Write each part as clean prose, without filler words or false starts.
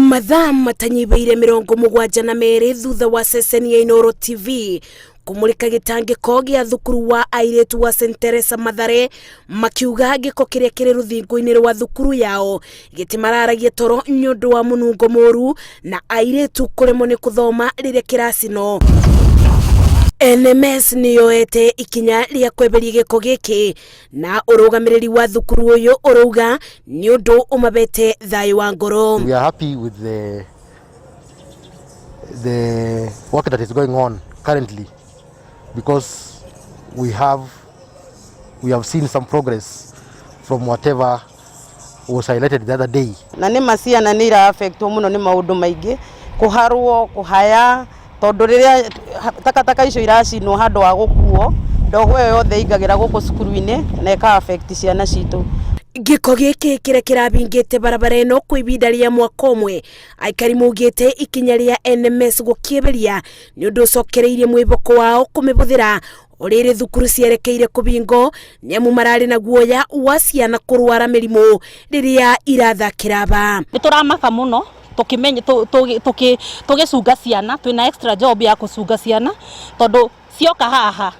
Mathaa matanyihĩire 72 thutha wa ceceni ya Inooro TV kũmũrĩka gĩtangĩko gĩa thukuru wa airĩtu wa St Teresa Mathare, makiuga gĩko kĩrĩa kĩrĩ rũthingo-inĩ rwa thukuru yao gĩtimararagia toro nĩ ũndũ wa mũnungo mũru na airĩtu kũremwo nĩ kũthoma rĩrĩa kĩracinwo. NMS nĩyoete ikinya rĩa kweberia gĩko gĩkĩ, na ũrũgamĩrĩri wa thukuru ũyũ ũrauga nĩ ũndũ ũmabete thayũ wa ngoro. We are happy with the work that is going on currently because we have seen some progress from whatever was highlighted the other day. Na nĩ ma ciana nĩ ira affectwo mũno nĩ maũndũ maingĩ, kũharwo, kũhaya, tondũ rĩrĩa takataka icio iracinwo handũ wa gũkuo, ndogo ĩyo yothe ĩingagĩra gũkũ cukuru-inĩ na ĩka affect ciana citũ. Gĩko gĩkĩ kĩrĩa kĩrabingĩte barabara ĩno kwa ihinda rĩa mwaka ũmwe, aikari maugĩte ikinya rĩa NMS gũkĩeberia nĩ ũndũ ũcokereirie mwĩhoko wao kũmĩhũthĩra o rĩrĩ thukuru cierekeire kũbingo, nĩamu mararĩ na guoya wa ciana kũrwara mĩrimũ rĩrĩa irathakĩra ba. Nĩ tũramaka mũno tũkĩmenya tũgĩcunga ciana, twĩna extra job ya kũcunga ciana, tondũ cioka haha,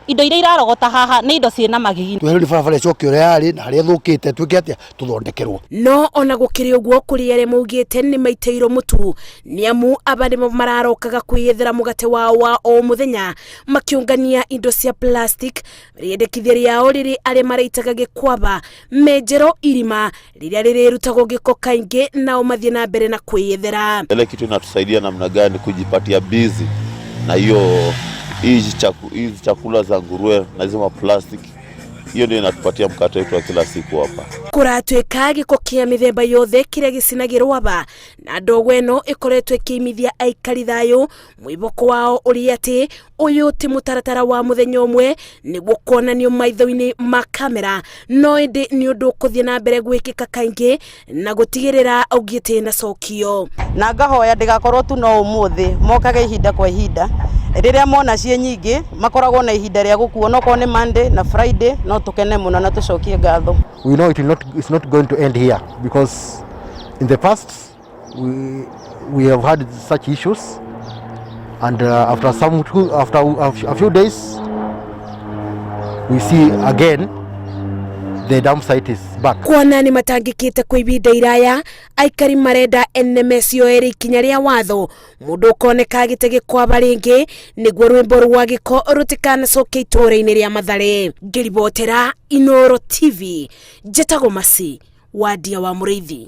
indo iria irarogota haha nĩ indo ciĩna magigi. Twehereri barabara ĩcoke ũrĩa yarĩ, na harĩa ĩthũkĩte twĩke atĩa, tũthondekerwo. No ona gũkĩrĩ ũguo, kũrĩ arĩa maugĩte nĩ maitĩirwo mũtu, nĩamu aba nĩmo mararokaga kwĩyethera mũgate wao wa o mũthenya makĩũngania indo cia plastic. Rĩendekithia rĩao rĩrĩ arĩa maraitaga gĩkwaba menjerwo irima rĩrĩa rĩrĩrutagwo gĩko kaingĩ, nao mathiĩ na mbere na kwĩyethera. Ile kitu inatusaidia namna gani kujipatia busy na hiyo hizi chakula za nguruwe na hizo maplastic, hiyo ndio inatupatia mkate wetu wa kila siku hapa. Kũratuĩka gĩko kĩa mĩthemba yothe kĩrĩa gĩcinagĩrwo aba, na ndogo ĩno ĩkoretwo ĩkĩimithia aikari thayũ, mwĩhoko wao ũrĩ atĩ ũyũ ti mũtaratara wa mũthenya ũmwe nĩguo kuonanio maitho-inĩ ma kamera, no ĩndĩ nĩ ũndũ ũkũthiĩ na mbere gwĩkĩka kaingĩ na gũtigĩrĩra ũngĩtĩ na cokio. Na ngahoya ndĩgakorwo tu no ũmũthĩ, mokaga ihinda kwa ihinda. Rĩrĩa mona ciĩ nyingĩ, makoragwo na ihinda rĩa gũkuo, no korwo nĩ Monday na Friday, no tũkene mũno na tũcokie ngatho. We know it will not it's not going to end here because in the past we have had such issues and after a few days we see again the dump site is back. Kuona nĩ matangĩkĩte kwa ihinda iraya, aikari marenda NMS yoere ikinya rĩa watho mũndũ ũkoneka agĩte gĩkwaba rĩngĩ, nĩguo rwĩmbo rwa gĩko rũtikanacoke itũũra-inĩ rĩa Mathare. Ngĩribotera Inooro TV, njĩtagwo Masi Wandia wa Mũrĩithi.